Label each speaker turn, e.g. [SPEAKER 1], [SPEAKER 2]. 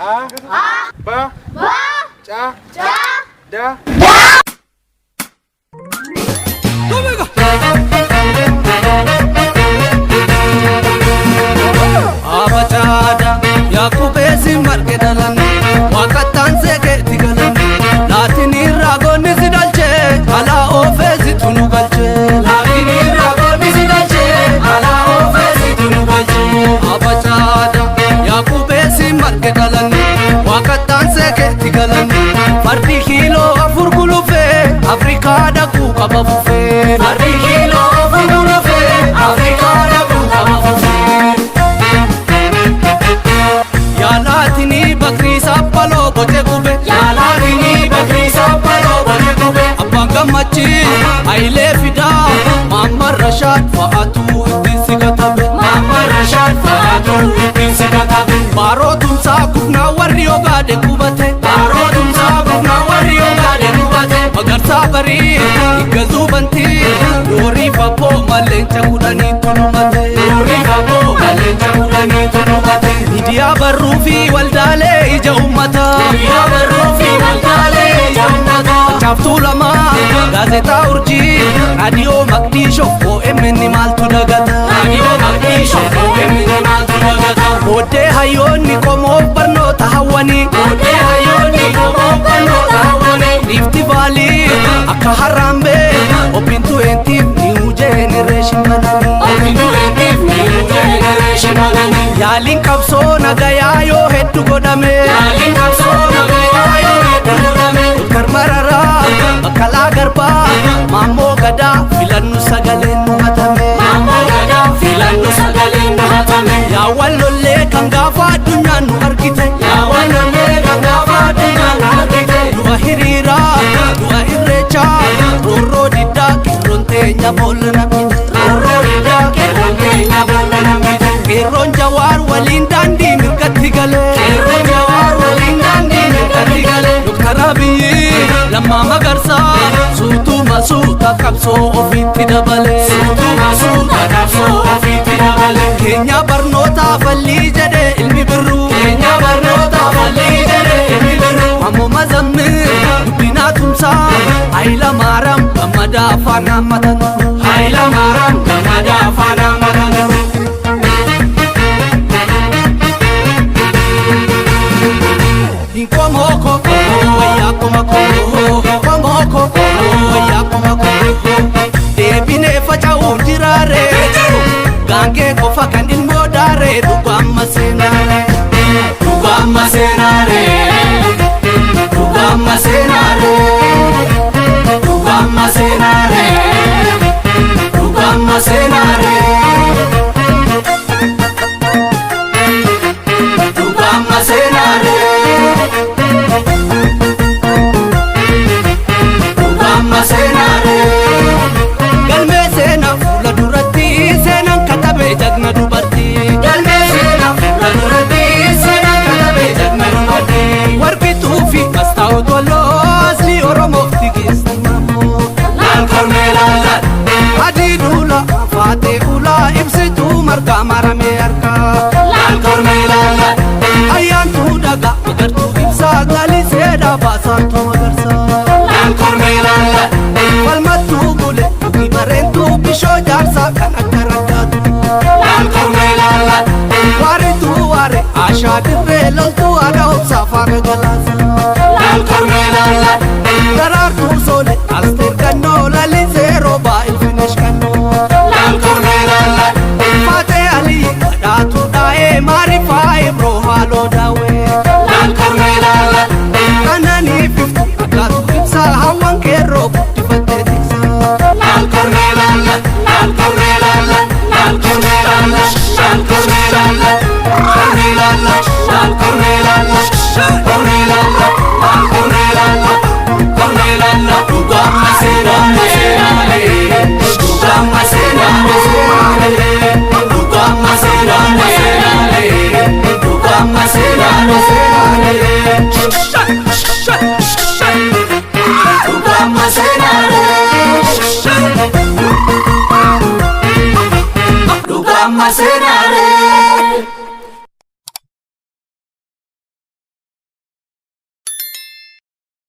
[SPEAKER 1] A. B. C. D.
[SPEAKER 2] Abacaada Yaaqubeesi marge dhalan waaqattaan seeqeetti galan laatinii raagoonni si dhalchee alaa oofeesi tunu galchee laatinii raagoonni si dhalchee alaa oofeesi tunu galchee Abacaada Yaaqubeesi marge dhalan waaqattaan seeqeetti galan fardi kiiloo afur gulufee Afrikaa dhaquu qaba fufee fardi kiiloo afur gulufee Afrikaa dhaquu qaba fufee. Yaalaatinii bakrii saaphaloo boce gube. Yaalaatinii bakrii saaphaloo boce gube. Abbaan gammachii Hayilee Fidaa Maamman Rashaad fa'aatu ittiin si katabe. Maamman Rashaad fa'aatu ittiin si katabe. Baaroo tumsaa kufnaa warri ogaade qubate. Baaroo tumsaa kufnaa warri ogaade qubate. Magarsaa barii higgazuu bantii doorii fabboo malleenca kudhanii tulumate. Doorii fabboo malleenca kudhanii tulumate. Miidiyaa barruu fi waldaalee ija uummataa. Miidiyaa barruu fi waldaalee ija uummataa. Caaftuu lamaa gaazexaa urjii raadiyoo maqdiishoo OMN maaltu dagata. Raadiyoo maqdiishoo OMN maaltu dagata. Booddee hayyoonni qomoof barnoota hawwanii. Booddee hayyoonni qomoof barnoota hawwanii. Riifti vaalii akka harraambee obbintu eentiif niiwu jenereeshin bananii. Obbintu eentiif niiwu jenereeshin bananii. Yaaliin qabsoo nagayaa yoo hedduu godhame. Yaaliin qabsoo nagayaa yoo hedduu godhame. Doktar Mararaa Baqqalaa Garbaa Maammoo Gadaa filannu sagaleen nu hatame. Maammoo Gadaa filannu sagaleen nu hatame. Yaawwan lollee kan gaafa addunyaan nu argite. Yaawwan lollee kan gaafa addunyaan nu argite. Du'a hiriiraa du'a irreechaa roorroo diddaa qeerroon teenya boolla namite. Roorroo diddaa qeerroon teenya boolla namite. Qeerroon jawaar waliin daandii mirgatti galee. Qeerroon jawaar waliin daandii mirgatti galee. Doktar Abiyyi Lammaa Magarsaa suutuma suuta qabsoo ofiitti dabalee. Suutuma suuta qabsoo ofiitti dabalee. Keenya barnoota fallii jedhee ilmi birruu. Keenya barnoota fallii jedhee ilmi birruu. Ammoo mazammir guddinaa tumsaa Hayila Maaraam gammadaa afaan hammatan. Hayila Maaraam gammadaa afaan hammatan. Inkomoko wayyaa koma koo komoko wayyaa koma koo deebinee faca'uun jiraare gaangee qofa kan ilmoo daare dhugaamma seenaare dhugaamma seenaare dhugaamma seenaare dhugaamma seenaare dhugaamma seenaare dhugaamma seenaare. Dhugaamma seenaare. Galmee seenaa fuula duratti seenaan katabee jagna dubartii. Galmee seenaa fuula duratti seenaan katabee jagna dubartii. Warqituu fi mastaa'u toloo asli Oromoof tigeessan mamoo. Laal kormee laal adii duula faatee ulaa ibsituu margaa maramee harkaa. Laal kormee laal ayyaantuu dhagaa magartuu ibsaa galisee dhaabasaantuu magarsaa. Laal kormee laal falmattuu bule dhugi bareentuu bishoo jaarsaa kan akka raggaatu. Laal kormee laal waarituu waare ashaa dirree loltuu haadha obsaa faana galaasa. Laal kormee laal daraartuu soole asteer gannoo lalisee roobaa ilfinesh kannoo. Laal kormee laal faatee alii badhaatuu dhaa'ee maarifaa ibroo haaloo daawwee. Laal kormee laal kananii fifti akkaatu ibsaa hawwan qeerroo guddifattee tiksaa. Laal kormee laal laal kormee laal laal kormee laal laal kormee laal kormee laal laal kormee laal kormee laal laal kormee laal kormee laal dhugaamma seenaale dhugaamma seenaale dhugaamma seenaale.